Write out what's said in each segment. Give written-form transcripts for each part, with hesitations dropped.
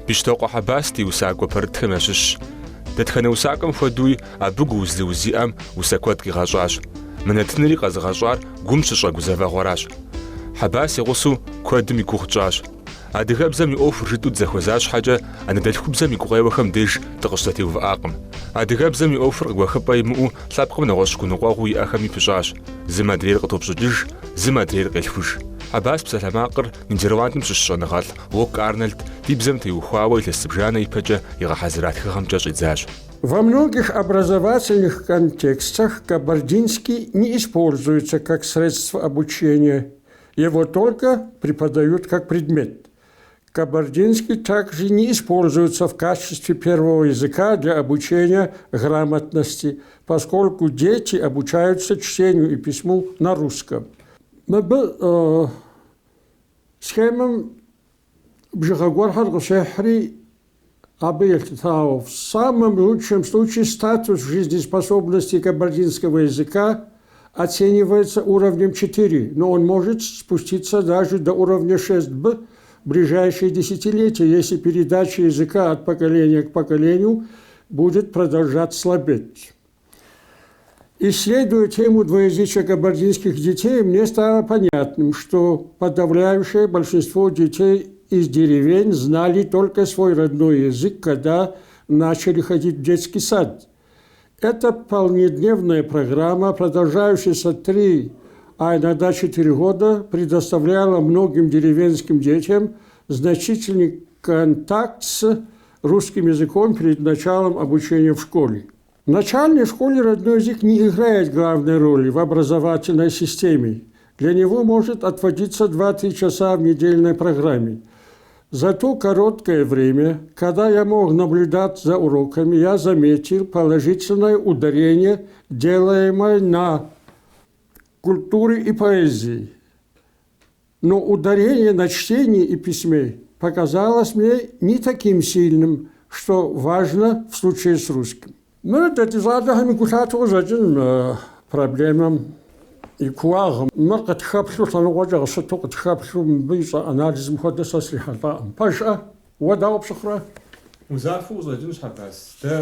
Бещтокъуэ Хьэбас ди усакӏуэ пэрытхэм ящыщщ. Дэтхэнэ усакӏуэм хуэдэуи абы гуузлыуз иӏэм усэ куэд къигъэщӏащ. Мы нэтынри къэзыгъэщӏар гум щыщӏэ гузэвэгъуэращ. Хьэбас и гъусэу куэдым и гугъу тщӏащ. Адыгэбзэм и ӏуэхур жытӏэу дызэхуэза щхьэкӏэ, анэдэлъхубзэм и гукъеуэхэм деж дыкъыщызэтеувыӏакъым. Адыгэбзэм и ӏуэхур къыгуэхыпӏэ имыӏэу лъэпкъым нэгъуэщӏ гуныкъуэгъуэу иӏэхэми пыщӏащ. Зым адрейр къытопщӏыкӏыж, зым адрейр къелъхуж. Хьэбас псалъэмакъыр Нидерландым щыщ щӏэныгъэлӏ Лок Арнольд ди бзэм теухуауэ илъэс зыбжанэ ипэкӏэ игъэхьэзыра тхыгъэмкӏэ щӏидзащ. Во многих образовательных контекстах кабардинский не используется как средство обучения, его только преподают как предмет. Кабардинский также не используется в качестве первого языка для обучения грамотности, поскольку дети обучаются чтению и письму на русском. Мыбы схемэм бжыгъэ гуэрхэр къыщехьри, абы елъытауэ, в самом лучшем случае статус жизнеспособности кабардинского языка оценивается уровнем 4, но он может спуститься даже до уровня 6б в ближайшие десятилетия, если передача языка от поколения к поколению будет продолжать слабеть. Исследуя тему двоязычия кабардинских детей, мне стало понятным, что подавляющее большинство детей из деревень знали только свой родной язык, когда начали ходить в детский сад. Это полнедневная программа, продолжающаяся 3, а иногда 4 года, предоставляла многим деревенским детям значительный контакт с русским языком перед началом обучения в школе. В начальной школе родной язык не играет главной роли в образовательной системе. Для него может отводиться 2-3 часа в недельной программе. За то короткое время, когда я мог наблюдать за уроками, я заметил положительное ударение, делаемое на культуре и поэзии. Но ударение на чтении и письме показалось мне не таким сильным, что важно в случае с русским. Мыр дэ ди щӏалэхэми гу лъатэу къыщӏэкӏын проблемэм и кууагъым. Мыр къытхэплъу лъэныкъуэкӏэ къыщыту къытхэплъу мыбы ищӏа анализым хуэдэ сэ срихьэлӏакъым. Пэжӏэ? Уэ дауэ пщыхъурэ? Узахуэу къыщӏэкӏынщ, Хьэбас. Дэ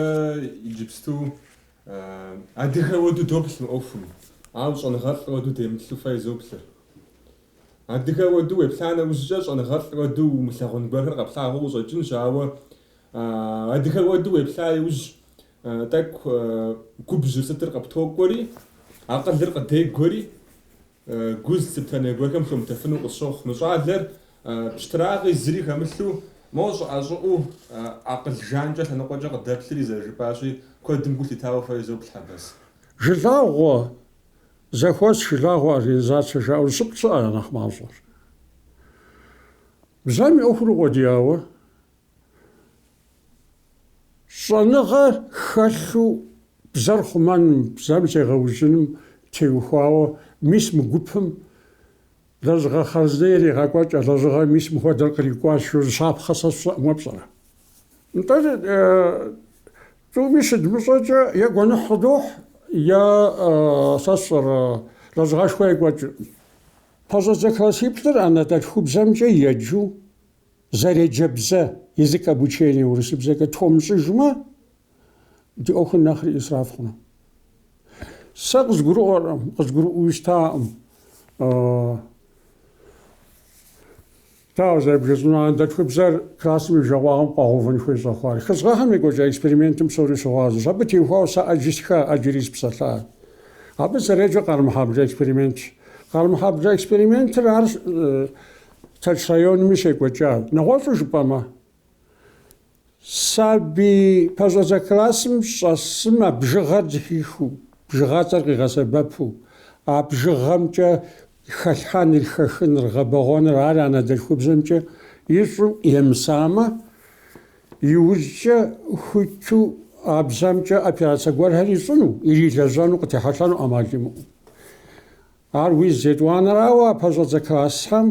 иджыпсту адыгэ уэду доплъ мы ӏуэхум, ауэ щӏэныгъэлӏ уэду демыплъу фэ изоплъыр. Адыгэ уэду уеплъа нэужькӏэ щӏэныгъэлӏ уэду умылъагъун гуэрхэр къэплъагъуу къыщӏэкӏынщ, ауэ адыгэ уэду уеплъа иужь тӏэкӏу губжьыр сытыр къыптокӏуэри, акъылыр къыдегуэри, гу зылъыптэн гуэрхэм лъумытэфыну къысщохъу. Мы щӏалэр пщтырагъи зыри хэмылъу, мо щӏыӏэ-щӏыӏэу акъыл жанкӏэ лъэныкъуэкӏэ къыдэплъри, зэрыжыпӏащи, куэдым гу лъитауэ фэ изоплъ, Хьэбас. Жылагъуэ Зэхуэс жылагъуэ организацэ жаӏэу зыщыплӏ щыӏэ я нэхъ мащӏэр. Бзэм и ӏуэхур укъуэдияуэ, щӏэныгъэ хэлъу бзэр хъумэным, бзэм зегъэужьыным теухуауэ мис мы гупым лэжьыгъэ хъарзынэ ирегъэкӏуэкӏ, а лэжьыгъэм мис мыхуэдэр кърикӏуащ, жу щапхъэ сэ сщӏэӏым, уэ пщӏэрэ? Нтӏэ, тӏуми щыдмыщӏэкӏэ е гуэныхь къыдохь, е сэ сщӏэрэ лэжьыгъэшхуэ екӏуэкӏыркъым. Пэщӏэдзэ классиплӏыр анэдэлъхубзэмкӏэ еджэу зэреджэ бзэ, язык обучения урысыбзэкӏэ тхуэмыщӏыжмэ, ди ӏуэхур нэхъри ӏисраф хъуну. Сэ къызгурыӏуэркъым, къызгурыӏуэуи щытакъым. Дауэ зэрыбжесӏэну, анэдэлъхубзэр классым и бжэкъуагъым къуэгъэувэн хуей щӏэхъуар? Хыщӏ гъэхэм екӏуэкӏа экспериментым псори щыгъуазэщ. Абы теухуауэ сэ ӏэджи стха, ӏэджэри спсэлъа. Абы зэреджэр Къармэхьэблэ экспериментщ. Къармэхьэблэ экспериментыр ар Тэрч районми щекӏуэкӏа. Нэгъуэщӏу жыпӏэмэ, Сабий пэщӏэдзэ классым щӏэсым а бжыгъэр зэхихыу, бжыгъэцӏэр къигъэсэбэпу, а бжыгъэмкӏэ хэлъхьэныр, хэхыныр, гъэбэгъуэныр ар анэдэлъхубзэмкӏэ ищӏу емысамэ, иужькӏэ хуиту а бзэмкӏэ операцэ гуэрхэр ищӏыну, ирилэжьэну къытехьэлъэну ӏэмал имыӏэу. Ар уи етӏуанэрауэ а пэщӏэдзэ классхэм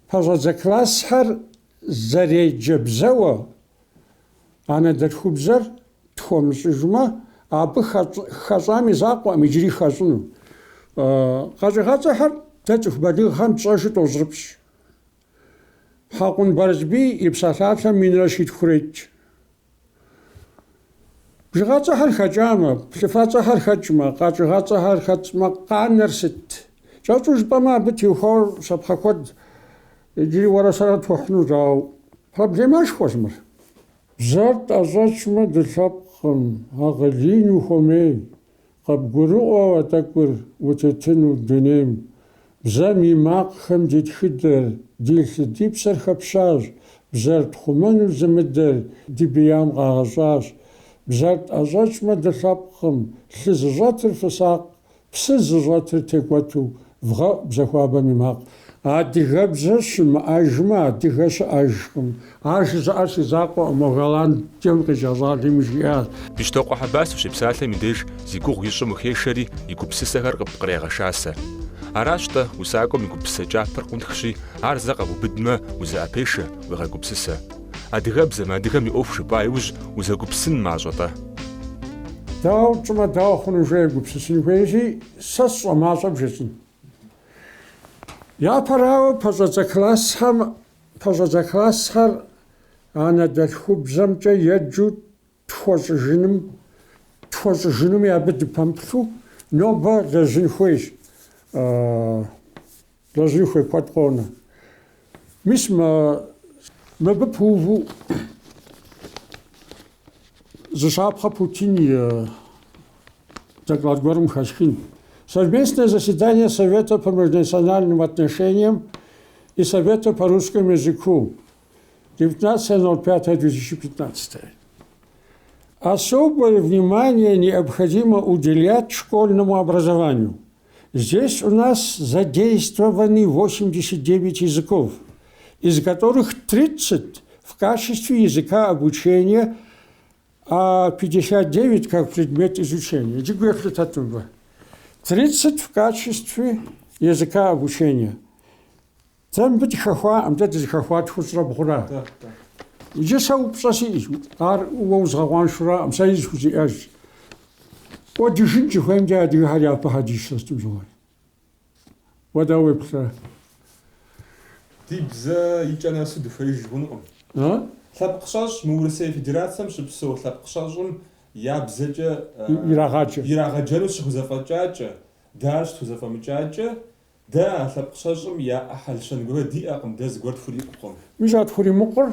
пэщӏэдзэ классхэр Зэреджэ бзэуэ анэдэлъхубзэр тхуэмыщӏыжмэ, абы хэщӏам и закъуэкъым иджыри хэщӏыну. Къэкӏыгъэцӏэхэр дэ цӏыху балигъхэм тщӏэжу тӏощӏырыпщӏ. Хьэкъун Барэсбий и псалъалъэм минрэ щитхурэ итщ. Бжыгъэцӏэхэр хэкӏамэ, плъыфэцӏэхэр хэкӏмэ, къэкӏыгъэцӏэхэр хэкӏмэ, къанэр сыт? Кӏэщӏу жыпӏэмэ, абы теухуауэ щапхъэ куэд иджыри уэрэ сэрэ тхуэхьынущ, ауэ проблемэшхуэщ мыр. Бзэр тӏэщӏэкӏмэ дылъэпкъым, акъыл ин ухуэмей, къыбгурыӏуэу а тӏэкӏур утетыну дунейм. Бзэм и макъхэм ди тхыдэр, ди лъы, ди псэр хэпщащ, бзэр тхъумэну зымыдэр ди биям къагъэщӏащ. Бзэр тӏэщӏэкӏмэ дылъэпкъым, лъы зыщӏэтыр фысакъ, Псы зыщӏэтыр текӏуэту вгъэӏу бзэ хуабэм и макъ. Адыгэбзэ щымыӏэжмэ, адыгэ щыӏэжкъым. Ар жызыӏэр си закъуэкъым, мо Голландием къикӏа щӏалэми жиӏащ. Бещтокъуэ Хьэбас ущепсалъэм и деж зи гугъу ищӏым ухешэри, и гупсысэхэр къыпкърегъэшасэ. Аращ-тӏэ, усакӏуэм и гупсысэ кӏапэр къунтхщи, ар зэ къэбубыдмэ, узыӏэпешэ, уегъэгупсысэ. Адыгэбзэм, адыгэм и ӏуэху жыпӏа иужь, узэгупсысын мащӏэ-тӏэ? Дауэ тщӏымэ, дауэ хъуну жеӏэ егупсысын хуейщи, сэ сщӏэ мащӏэ бжесӏэн. Япэрауэ, пэщӏэдзэ классхэм, пэщӏэдзэ классхэр анэдэлъхубзэмкӏэ еджэу тхуэщӏыжыным, тхуэщӏыжынуми абы дыпэмыплъу нобэ лэжьын хуейщ. Лэжьын хуей куэд къонэ. Мис мы мыбы пыуву зы щапхъэ Путин и доклад гуэрым хэсхын. Совместное заседание Совета по межнациональным отношениям и Совета по русскому языку 19.05.2015. Особое внимание необходимо уделять школьному образованию. Здесь у нас задействованы 89 языков, из которых 30 в качестве языка обучения, а 59 как предмет изучения. 30 в качестве языка обучения. Дэ мыбы дыхэхуаӏым, дэ дызыхэхуар тхущӏрэ бгъура. Иджы сэ упщӏэ сиӏэщ, ар уэ узгъэкъуаншэураӏым, сэри зыхузиӏэжщ. Кӏуэдыжын щыхуейм де адыгэхэр япэ дищрэ сытым щыгъуэ. Уэ дауэ уеплърэ? Ди бзэ и кӏэ нэсу дыхуеиж хъунукъым. Лъэпкъ щэщӏ, мы Урысей Федерацэм щыпсэу лъэпкъ щэщӏым я бзэкӏэ Ирагъаджэ. ирагъэджэну щыхузэфӏэкӏакӏэ, дэ ар щытхузэфӏэмыкӏакӏэ, Дэ а лъэпкъ щэщӏым яӏэ хьэл-щэн гуэр диӏэкъым, дэ зыгуэр тхурикъукъым. Мис а тхуримыкъур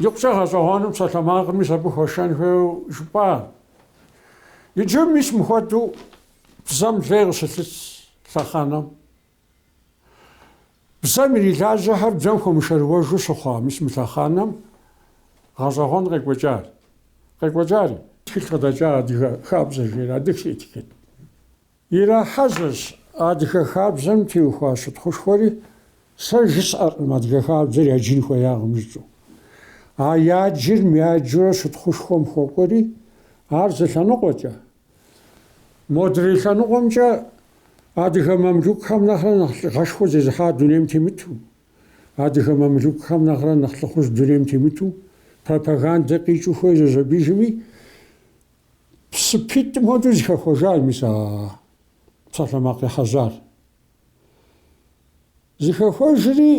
икъукӏэ гъэщӏэгъуэну псалъэмакъыр мис абы хуэшэн хуейуэ жыпӏа. Иджы мис мыхуэдэу бзэм лей къыщылъыс лъэхъэнэм. Бзэм ирилажьэхэр бзэм хуэмышэрыуэжу щыхъуа мис мы лъэхъэнэм гъэщӏэгъуэн къекӏуэкӏар. Къекӏуэкӏари тхылъ къыдэкӏа адыгэ хабзэ жери, адыгский этикет. Ирахьэжьэщ адыгэ хабзэм теухуа щытхъушхуэри, сэ жысӏэркъым адыгэ хабзэр яджын хуеягъым жысӏэу. А яджыр мыяджурэ щытхъушхуэм хуэкӏуэри, ар зы лъэныкъуэкӏэ. Модрей лъэныкъуэмкӏэ адыгэ мамлюкхэм нэхърэ нэхъ лӏыгъэшхуэ зезыхьа дунейм темыту, адыгэ мамлюкхэм нэхърэ нэхъ лӏыхъужь дунейм темыту пропагандэ къикӏыу хуежьэщ абижми, Псыпитӏым хуэдэу зыхэхуэжащ мис а псалъэмакъ ехьэжьар. Зыхэхуэжри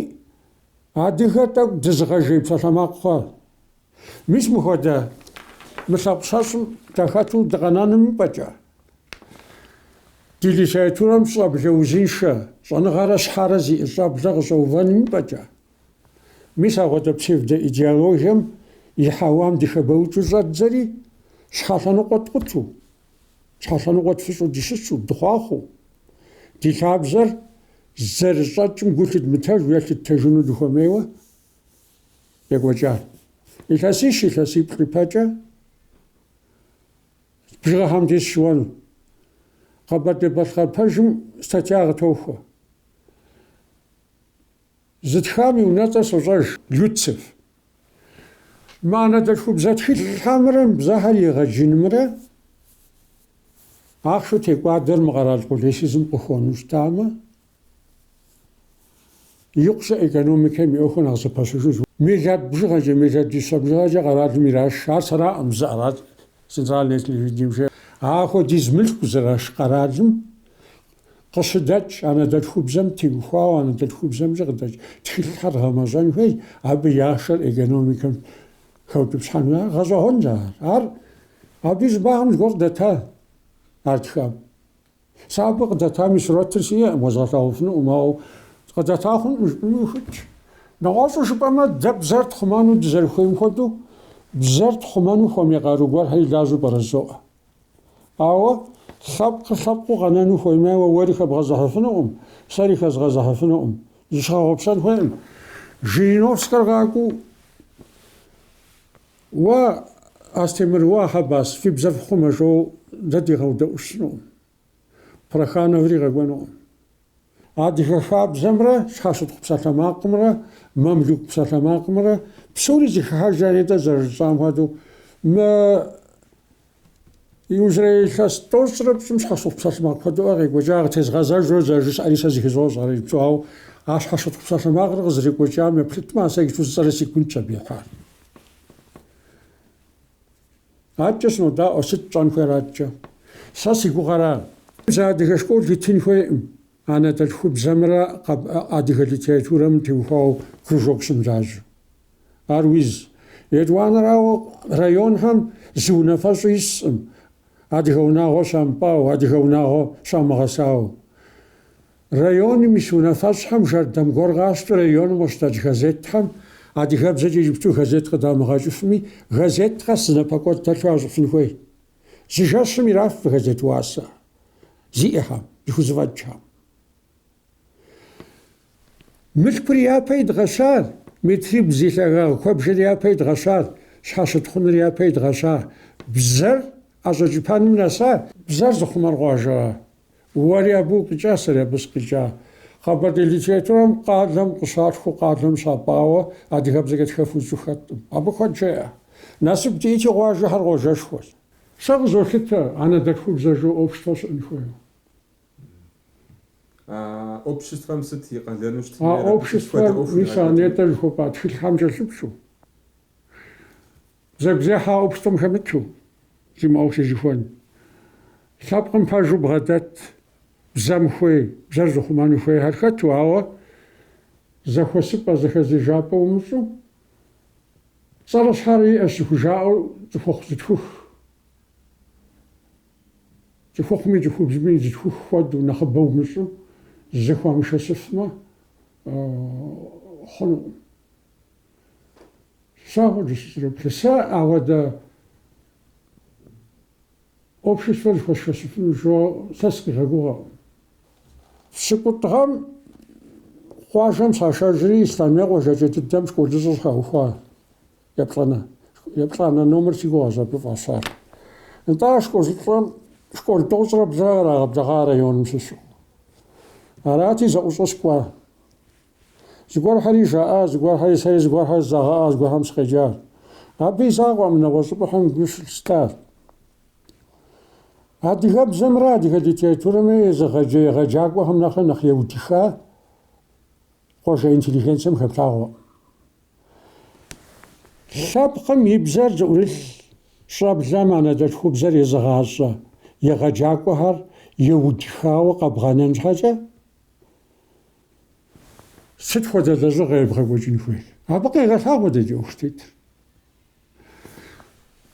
адыгэ тӏэкӏу дызыгъэжей псалъэмакъ хъуащ. Мис мыхуэдэ мы лъэпкъ щэщӏым дахэту дыкъэнэным и пӏэкӏэ. Ди литературэм щӏэблэ узыншэ, щӏэныгъэрэ щхьэрэ зиӏэ щӏэблэ къыщӏэувэным и пӏэкӏэ. Мис апхуэдэ псевдоидеологием и хьэуам дыхэбэукӏыу щӏэддзэри, щхьэлъэныкъуэ ткъутэу, щхьэлъэныкъуэ тфыщӏу дыщысу, дыхъуахъуэу, ди лъабжьэр зэрыщӏэкӏым гу лъыдмытэжу е лъыттэжыну дыхуэмейуэ екӏуэкӏар. Илъэсищ, илъэсиплӏ ипэкӏэ бжыгъэхэм деж сыщыуэну. Къэбэрдей-Балъкъэр пэжым статья къытохуэ. Зытхам и унэцӏэр сощӏэж, Люцев. Мы анэдэлъхубзэ тхылъхэмрэ бзэхэр егъэджынымрэ ахъшэу текӏуадэр мы къэрал къулейсызым къыхуэну щытамэ, икъукӏэ экономикэм и ӏуэхур нэхъ зэпэщыжынущ. Мелард бжыгъэкӏэ, мелардищэ бжыгъэкӏэ къэралым ираш. Ар сэраӏым жызыӏэр, ар центральное телевидением жеӏэ. Ахуэдиз мылъку зэраш къэралым. Къыщыдэкӏ анэдэлъхубзэм теухуауэ анэдэлъхубзэмкӏэ къыдэкӏ тхылъхэр гъэмэщӏэн хуейщ, абы и ахъшэр экономикэм хэутӏыпщхьэн хуейщ. Гъэщӏэгъуэнщ ар. Ар абы и щӏыбагъым зыгуэр къыдэта ар тхам. Сэ абы къыдэтам и сурэтыр сиӏэкъым, уэзгъэлъагъуфынукъым, ауэ къыдэта хъункъым жыпӏэну ухуитщ. Нэгъуэщӏу жыпӏэмэ, дэ бзэр тхъумэну дызэрыхуейм хуэдэу, бзэр тхъумэну хуэмей къару гуэрхэри лажьэу пӏэрэ жызоӏэ. Ауэ лъэпкъыр лъэпкъыу къэнэну хуеймэ, уэри хэбгъэзыхьыфынукъым, сэри хэзгъэзыхьыфынукъым. Зыщыгъэгъупщэн хуейкъым. Жириновскэр къакӏуэу Уэ, Астемыр, уэ, Хьэбас, фи бзэр фхъумэ жоу дэ дигъэудэӏущынукъым. Прохановри къэкӏуэнукъым. Адыгэ хабзэмрэ щхьэщытхъу псалъэмакъымрэ мамлюк псалъэмакъымрэ псори зэхыхьэжа нетӏэ зэрыжысӏам хуэдэу мы иужьрей илъэс тӏощӏрэ пщӏым щхьэщытхъу псалъэмакъ куэдыӏуэ къекӏуэкӏа къытезгъэзэжу зэрыжысӏэри сэ зыхызощӏэ ар иджыпсту, ауэ а щхьэщытхъу псалъэмакъыр къызэрекӏуэкӏам еплъытмэ, сэ иджыпсту зыцӏэрэ сигунщ абы ихьар. Адэкӏэ сынодаӏуэ, сыт тщӏэн хуейр адэкӏэ? Сэ си гугъэра? Зы адыгэ школ итын хуейкъым анэдэлъхубзэмрэ адыгэ литературэм теухуауэ кружок щымылажьэу. Ар уиз. Етӏуанэрауэ, районхэм зы унафэщӏ искъым, адыгэ унагъуэ щамыпӏауэ, адыгэ унагъуэ щамыгъэсауэ. Районым ис унафэщӏхэм жэрдэм гуэр къащтэу районым къыщыдэкӏ газетхэм адыгэбзэкӏэ иджыпсту газет къыдамыгъэкӏыфми, газет къэс зы напэкӏуэцӏ дэлъу ящӏыфын хуей. Зы жэщым ираф газет уасэ зиӏэхэм, зыхузэфӏэкӏхэм. Мылъкур япэ идгъэщар, метрибл зи лъагагъ куэбжэр япэ идгъэщар, щхьэщытхъуныр япэ идгъэща, бзэр ӏэщӏэкӏыпэным нэса, бзэр зыхъумэр къуажэра. Уэри абы укъикӏа, сэри абы сыкъикӏа. Къэбэрдей литературэм къалэм къыщалъхуу къалэм щапӏауэ адыгэбзэкӏэ тхэфу цӏыху хэткъым. Абы куэд жеӏэ. Насып диӏэти къуажэхэр къуажэшхуэщ. Сэ къызолъытэ анэдэлъхубзэ жу обществэ щыӏэн хуейуэ. А обществэм сыт и къалэну щытын А хуейр, абы сыт хуэдэ обществэр ӏуэху мис а иригъэкӏуэкӏын? нетӏэ жыхуэпӏа тхылъхэм кӏэлъыплъу. Бзэгузехьэ обществэм хэмыту, зи мыӏуэху зезыхуэн. Лъэпкъым пэжу бгъэдэт, бзэм хуей, бзэр зыхъумэну хуейхэр хэту, ауэ зэхуэсыпӏэ, зэхэзежапӏэ умыщӏу, цӏэрэ щхьэрэ иӏэщ зыхужаӏэу цӏыхухъу зытхух. Цӏыхухъуми цӏыхубзми зытхух хуэдэу, нэхъыбэ умыщӏу, зэхуамышэсыфмэ, хъунукъым. Сэ апхуэдэу сызэреплъыр. Сэ ауэдэ обществэр зэхуэсшэсыфыну жыуэ сэ сыкъигъэгугъэкъым. Пщыкӏутӏ гъэм къуажэм сашэжри, Ислъэмей къуажэкӏэ дыдэм школыщӏэ щаухуа еплӏанэ, еплӏанэ номер си гугъэщ абы фӏащар. Нтӏэ а школыщӏэм школ тӏощӏрэ блырэ кърагъэблэгъа районым щыщу. Арати, зэӏущӏэ сыкӏуа. Зыгуэрхэри жаӏа, зыгуэрхэри сэри зыгуэрхэр жызагъэӏа, зыгуэрхэм сыкъеджащ. Абы и закъуэкъым, нэгъуэщӏ щӏыпӏэхэм гу щылъыстащ. Адыгэбзэмрэ адыгэ литературэмрэ езыгъэджэ егъэджакӏуэхэм нэхърэ нэхъ еудыха къуажэ интеллигенцэм хэплъагъуэкъым. Лъэпкъым и бзэр зыӏурылъ щӏэблэм анэдэлъхубзэр езыгъащӏэ егъэджакӏуэхэр еудыхауэ къэбгъэнэн щхьэкӏэ, Сыт хуэдэ лэжьыгъэ ебгъэкӏуэкӏын хуейр? Абы къегъэлъагъуэ дэ ди ӏуэху зытетыр.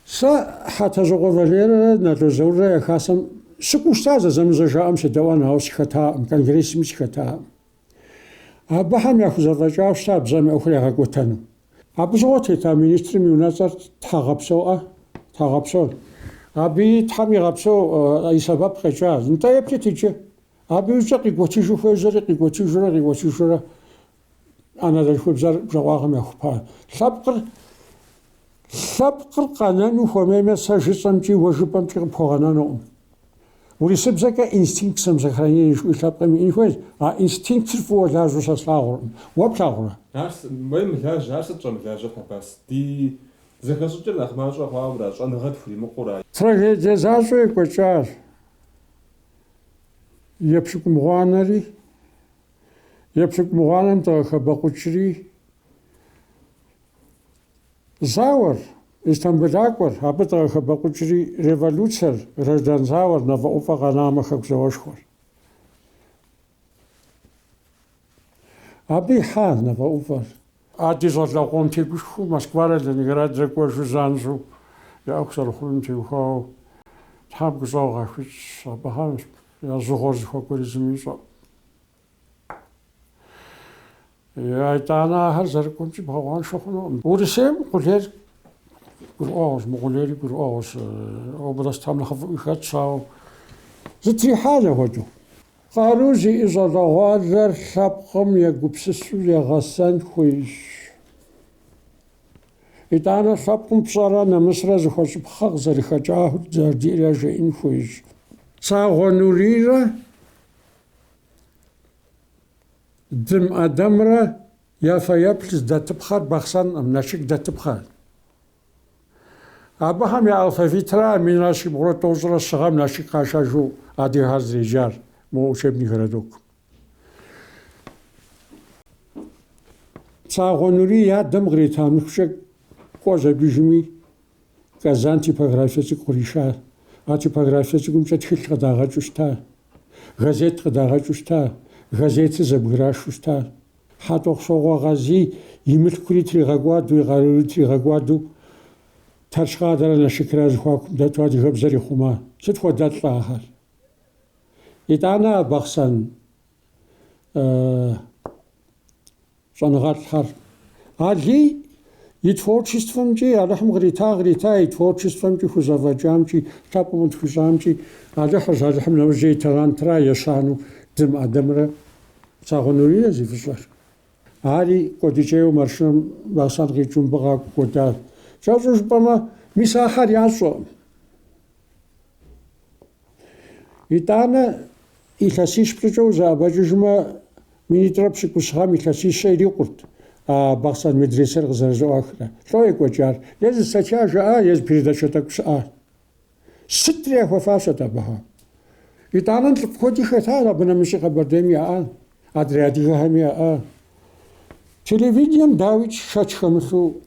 Сэ Хьэтэжьыкъуэ Валерэрэ Нало Зауррэ я хасэм сыкӏуэу щыта зэзэмызэ жаӏэм седэӏуэн, ауэ сыхэтакъым, конгрессми сыхэтакъым. Абыхэм яхузэфӏэкӏауэ щыта бзэм и ӏуэхур ягъэкӏуэтэну. Абы щыгъуэ тета министрым и унэцӏэр Тхьэгъэпсоӏэ, Тхьэгъэпсор. Абыи Тхьэм игъэпсэу и сэбэп къекӏащ. Нтӏэ еплъыт иджы. Абы иужькӏэ къикӏуэтыжу хуежьэри, къикӏуэтыжурэ, къикӏуэтыжурэ анэдэлъхубзэр бжэкъуагъым яхупа. Лъэпкъыр лъэпкъыр къэнэну хуэмеймэ, сэ жысӏэмкӏи уэ жыпӏэмкӏи къыпхуэгъэнэнукъым. Урысыбзэкӏэ инстинкт самосохранения жыхуиӏэ лъэпкъым иӏэн хуейщ. А инстинктыр фӏыуэ лажьэу сэ слъагъуркъым. Уэ плъагъурэ? Ар уей мылажьэ, ар сыт щӏэмылажьэр, Хьэбас? Ди зэхэщӏыкӏыр нэхъ мащӏэ хъуауэра, щӏэныгъэ тхуримыкъура? Трагедие защӏэу екӏуэкӏащ. Епщыкӏубгъуанэри, епщыкӏубгъуанэм дыкъыхэбэкъукӏри, зауэр, Истамбылакӏуэр, абы дыкъыхэбэкъукӏри, революцэр, граждан зауэр, нэфӏэӏуфӏэ къэнамэ Хэку зауэшхуэр. Абы ихьа напӏэӏупӏэр. А ди щӏалэгъуэм тегушхуэу Москварэ Ленинградрэ кӏуэжу занщӏэу я ӏуэху зэрыхъунум теухуауэ Тхьэм гущӏэгъу къахуищӏ, абыхэм я жьыгъуэр зыхуэкӏуэри зыми ищӏэкъым. Итӏанэ ахэр зэрыкӏуэмкӏи бгъэкъуаншэ хъунукъым. Урысейм къулейр гурыӏуэгъуэщ, мыкъулейри гурыӏуэгъуэщ, областхэм нэхъыфӏыуи хэтщ, ауэ зытрихьа зэхуэдэу. Къару зиӏэ щӏалэгъуалэр лъэпкъым егупсысу егъэсэн хуейщ. Итӏанэ лъэпкъым пщӏэрэ нэмысрэ зыхуэщӏыпхъэ къызэрыхэкӏахэр зэрыдиӏэр яжеӏэн хуейщ. Цагъуэ Нурийрэ Дым Ӏэдэмрэ я фэеплъ зыдэтыпхъэр Бахъсэнкъым, Налшык дэтыпхъэр. Абыхэм я алфавитра минрэ щибгъурэ тӏощӏрэ щы гъэм Налшык къашэжу адыгэхэр зэреджар, мо учебный городок. Цагъуэ Нурий и адэм кърита мылъкукӏэ кӏуэщ абыжми Казань типографие цӏыкӏу къриша. А типографие цӏыкӏумкӏэ тхылъ къыдагъэкӏыу щыта, газет къыдагъэкӏыу щыта, газетыр зэбграшу щыта. Хьэтӏохъущокъуэ Къазий и мылъкури тригъэкӏуадэу, и къарури тригъэкӏуадэу Тэрч къалэрэ Налшыкрэ я зэхуакум дэту адыгэбзэр ихъума. Сыт хуэдэлӏ ахэр? Итӏанэ а Бахъсэн щӏэныгъэлӏхэр. Алий и творчествэмкӏи, Алыхьым кърита, кърита и творчествэмкӏи, хузэфӏэкӏамкӏи, лъэпкъым къытхуищӏамкӏи, Алыхьырщ, Алыхьым нэужькӏэ и талантра ещанэу Дым Ӏэдэмрэ Цагъуэ Нурийрэ зи фӏыщӏэр. Ари кӏуэдыкӏейуэ маршынэм Бахъсэн къикӏыу мыбы къакӏуэу кӏуэдащ. Кӏэщӏу жыпӏэмэ, мис ахэр ящӏэкъым. Итӏанэ илъэсищ-плӏыкӏэ узэӏэбэкӏыжмэ, минитӏрэ пщыкӏущ гъэм илъэсищэ ирикъурт а Бахъсэн медресэр къызэрызэӏуахрэ. Лӏо екӏуэкӏар? Е зы статья жаӏа, е зы передачэ тӏэкӏу щыӏа. Сытри яхуэфащэт абыхэм. Итӏанэ лӏыфӏ куэди хэтащ, абы нэмыщӏи Къэбэрдейм яӏа, адрей адыгэхэми яӏа. Телевидением, дауикӏ, шэч хэмылъу,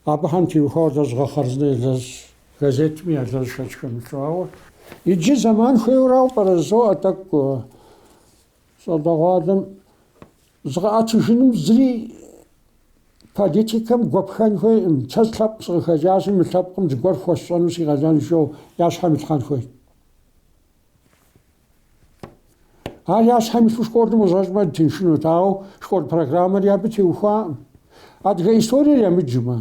абыхэм теухуауэ лэжьыгъэ хъарзынэ елэжь. Газетми ялэжь шэч хэмылъу, ауэ иджы зэман хуейуэрауэ пӏэрэ жызоӏэ тӏэкӏу щӏалэгъуалэм зыкъэӏэтыжыным зыри политикэм гуэпхэн хуейкъым. Сэ лъэпкъ сыкъыхэкӏащи, мы лъэпкъым зыгуэр хуэсщӏэну си къалэн жиӏэу я щхьэм илъхьэн хуейт. Ар я щхьэм илъу школым къыщӏэкӏмэ тыншынут, ауэ школ программэри абы теухуакъым. Адыгэ историер ямыджмэ.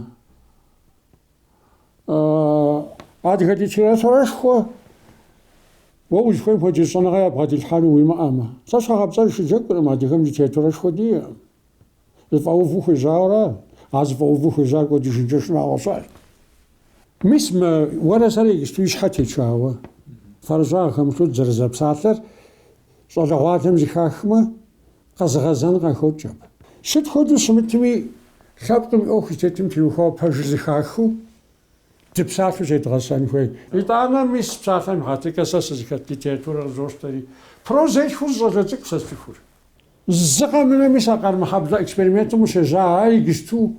Адыгэ литературэшхуэ уэ узыхуейм хуэдиз щӏэныгъэ ябгъэдилъхьэну уимыӏэмэ. Сэ щхьэгъэпцӏэж сыджэгуркъым, адыгэм литературэшхуэ диӏэкъым. Зэфӏэуву хуежьауэра, а зэфӏэуву хуежьар кӏуэдыжынкӏэ шынагъуэ щыӏэщ. Мис мы уэрэ сэрэ иджыпсту и щхьэ течауэ, фэрыщӏагъ хэмылъу дызэрызэпсалъэр щӏалэгъуалэм зэхахмэ, къэзыгъэзэн къахокӏ абы. Сыт хуэдэу щымытми, лъэпкъым и ӏуэху зытетым теухуауэ пэжыр зэхахыу, дыпсалъэу зедгъэсэн хуей. Итӏанэ, мис, псалъэм и хьэтыркӏэ сэ сызыхэт литературэр къызощтэри, прозэ итхыу зы щӏалэ цӏыкӏу сэ сцӏыхур. Зы къэмынэ мис а Къармэхьэблэ экспериментым къыщежьа, ар иджысту,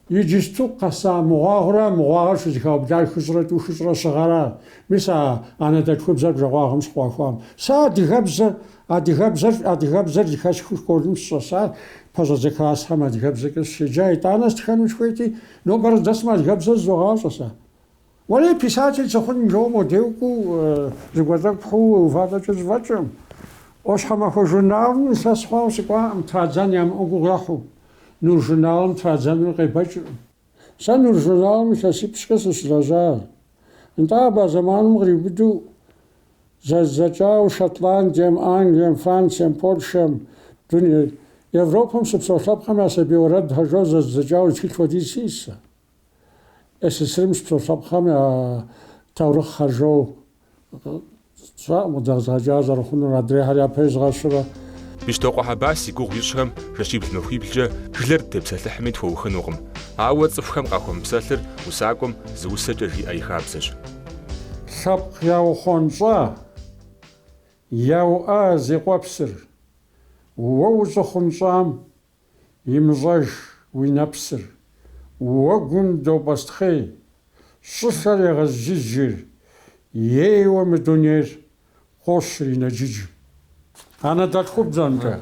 иджысту къэса мыгъуагъэра, мыгъуагъэр щызэхаублар хыщӏрэ тӏу, хыщӏрэ щы гъэра, мис а анэдэлъхубзэр бжэкъуагъым щыкъуахуам. Сэ адыгэбзэ, адыгэбзэр, адыгэбзэр зыхэсхыу школым сыщӏэсар, пэщӏэдзэ классхэм адыгэбзэкӏэ сыщеджа, итӏанэ стхэну сыхуейти, нобэр къыздэсым адыгэбзэр зызогъащӏэ сэ. Уэри писатель сыхъун жоуэ модей укӏуэу зыгуэр тӏэкӏу пхьыуэ уеувалӏэкӏэ зэфӏэкӏыркъым. ӏуащхьэмахуэ журналым илъэс хъуауэ сыкӏуакъым, традзэн ямыӏэу гугъу ехьу. Нур журналым традзэнур къебэкӏыркъым. Сэ Нур журналым илъэсипщӏкӏэ сыщылэжьащ. Нтӏэ абы а зэманым къриубыдэу зэздзэкӏауэ Шотландием, Англием, Францием, Польшэм, дуней Европэм щыпсэу лъэпкъхэм я сабий уэрэдхэр жоуэ зэздзэкӏауэ зы тхылъ хуэдиз сиӏэщ сэ. СССР-м щыпсэу лъэпкъхэм я таурыхъхэр жоуэ сщӏэкъым къыдэзгъэкӏа зэрыхъунур, адрейхэр япэ изгъэщурэ. Бещтокъуэ Хьэбас и гугъу ищӏхэм жэщибл-махуиблкӏэ жылэр дытепсэлъыхьми тхуэухынукъым. Ауэ цӏыхухэм къахуэмыпсэлъыр усакӏуэм зы усэкӏэ жиӏэ и хабзэщ. Лъэпкъ яухъуэнщӏа, яуӏа зи къуэпсыр, уэ ущӏыхъунщӏам Имыщӏэж уи нэпсыр, уэгум допӏэстхъей, щӏылъэр егъэзджызджыр, ейуэ мы дунейр къощыр и нэджыджым. Анэдэлъхубзэмкӏэ.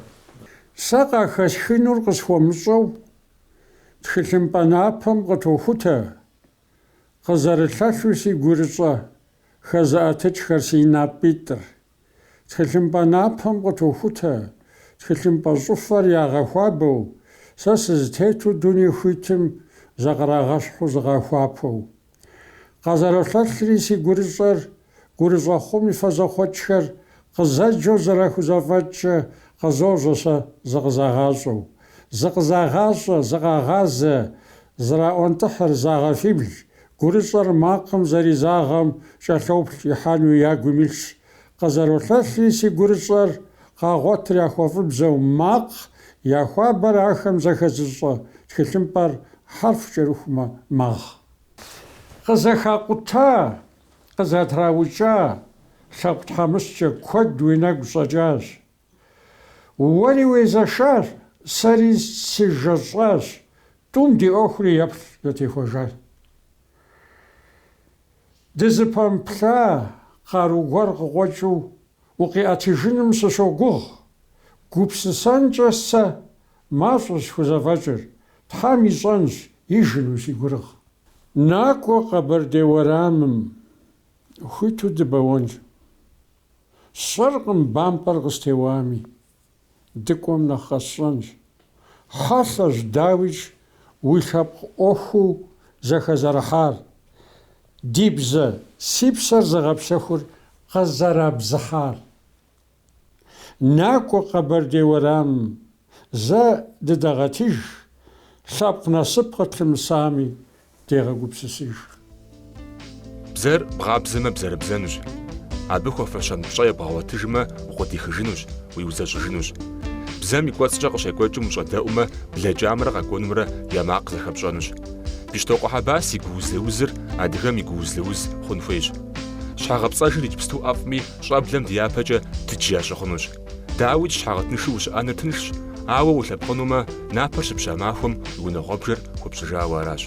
Сэ къахэсхынур къысхуэмыщӏэу тхылъымпӏэ напэм къытохутэ, къызэрылъэлъу си гурыщӏэ хэзыӏэтыкӏхэр си напӏитӏыр. Тхылъымпӏэ напэм къытохутэ, тхылъымпӏэ щӏыфэр ягъэхуабэу, сэ сызытету дуней хуитым зыкърагъэщхьу зыкъахуапэу. Къазэролъэлъри си гурыщӏэр, гурыщӏэ хъум и фэзэхъуэкӏхэр къызэджэу зэрахузэфӏэкӏкӏэ къызожьэ сэ зыкъызагъащӏэу. Зыкъызагъащӏэ, зыкъагъазэ, зраӏуэнтӏыхьыр, загъэфибл, гурыщӏэр макъым зэризагъэм кӏэлъоплъ ихьэну я гум илъщ. Къызэролъэлъри си гурыщӏэр къагъуэтыр яхуэфӏыбзэу макъ, я хуабэр ахэм зэхэзыщӏэ тхылъымпӏэр хьэрф кӏэрыхумэ магъ. Къызэхакъута, къызэтраукӏа лъэпкъ тхьэмыщкӏэ куэд уи нэгу щӏэкӏащ. Уэри уезэшащ, сэри сыжэщӏащ, тӏум ди ӏуэхури еплъ зэтехуэжащ. Дызыпэмыплъа къару гуэр къыкъуэкӏыу укъиӏэтыжыным сыщогугъ. Гупсысэнкӏэ сэ мащӏэщ схузэфӏэкӏыр, Тхьэм ищӏэнщ ижыну си гурыгъ. Накӏуэ Къэбэрдей уэрамым, хуиту дыбэуэнщ. Сщӏэркъым бампӏэр къыстеуами, дыкӏуэм нэхъ къэсщӏэнщ. Хьэлъэщ, дауикӏ, уи лъэпкъ ӏуэхуу зэхэзэрыхьар. Ди бзэ, си псэр зыгъэпсэхур къызэрабзыхьар. Накӏуэ Къэбэрдей уэрамым, зэ дыдэгъэтыж, лъэпкъ насып къытлъымысами, дегъэгупсысыж. Бзэр бгъабзэмэ бзэрэбзэнущ. Абы хуэфэщэн пщӏэ ебгъэгъуэтыжмэ, укъыдихыжынущ, уиузэщӏыжынущ. Бзэм и кӏуэцӏкӏэ къыщекӏуэкӏым ущӏэдэӏумэ, блэкӏамрэ къэкӏуэнумрэ я макъ зэхэпщӏэнущ. Бищтокъуэ Хьэбас и гууз-лыузыр адыгэм и гууз-лыуз хъун хуейщ. Щхьэгъэпцӏэжыр иджыпсту ӏэфӏми, щӏэблэм ди япэкӏэ дыдж ящыхъунущ. Дауикӏ, щхьэгъэтыншу ущыӏэныр тыншщ, ауэ улъэпкъынумэ, напэр щыпща махуэм уи унагъуэбжэр хуэпщӏыжауэ аращ.